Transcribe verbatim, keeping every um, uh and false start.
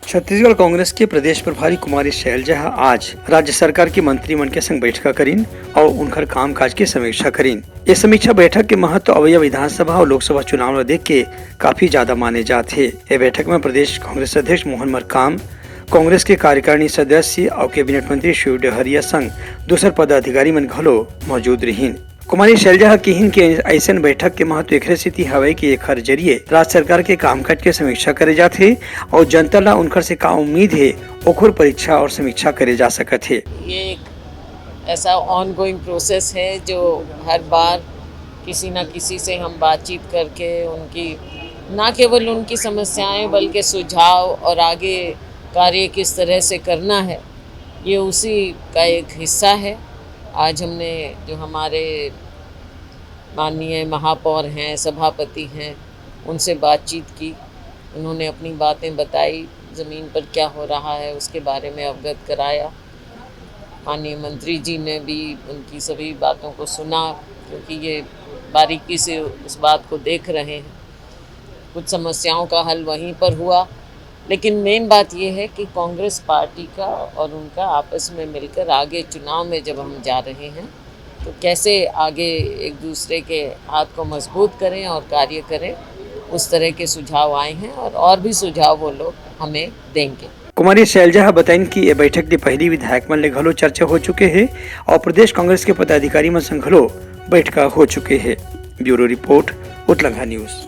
छत्तीसगढ़ कांग्रेस के प्रदेश प्रभारी कुमारी शैलजा ह आज राज्य सरकार के मंत्री मन के संग बैठका करिन और उनकर कामकाज के समीक्षा करिन। ये समीक्षा बैठक के महत्व अवैया विधानसभा और लोकसभा चुनाव ल देख के काफी ज्यादा माने जात हे। ये बैठक में प्रदेश कांग्रेस अध्यक्ष मोहन मरकाम, कांग्रेस के कार्यकारिणी सदस्य और कैबिनेट मंत्री शिव डहरिया संग दूसर पदाधिकारी मन घलो मौजूद रहिन। कुमारी शैलजा ह किहिन कि अइसन बैठक के महत्व एकरे सेती हवय कि एखर जरिए राज्य सरकार के कामकाज के समीक्षा करे जाथे और जनता ला उनकर से का उम्मीद हे, ओखर परीक्षा और समीक्षा करे जा सकत हे। ये एक ऐसा ऑनगोइंग प्रोसेस है जो हर बार किसी ना किसी से हम बातचीत करके उनकी, ना केवल उनकी समस्याएं बल्कि सुझाव और आगे कार्य किस तरह से करना है, ये उसी का एक हिस्सा है। आज हमने जो हमारे माननीय महापौर हैं, सभापति हैं, उनसे बातचीत की, उन्होंने अपनी बातें बताई, ज़मीन पर क्या हो रहा है उसके बारे में अवगत कराया। माननीय मंत्री जी ने भी उनकी सभी बातों को सुना, क्योंकि ये बारीकी से उस बात को देख रहे हैं। कुछ समस्याओं का हल वहीं पर हुआ, लेकिन मेन बात यह है कि कांग्रेस पार्टी का और उनका आपस में मिलकर आगे चुनाव में जब हम जा रहे हैं तो कैसे आगे एक दूसरे के हाथ को मजबूत करें और कार्य करें, उस तरह के सुझाव आए हैं और और भी सुझाव वो लोग हमें देंगे। कुमारी शैलजा ह बताइन कि ये बैठक ले पहिली विधायक मन ले घलो चर्चा हो चुके हे और प्रदेश कांग्रेस के पदाधिकारी मन संग घलो बैठका हो चुके हे। ब्यूरो रिपोर्ट, उतलंघा न्यूज।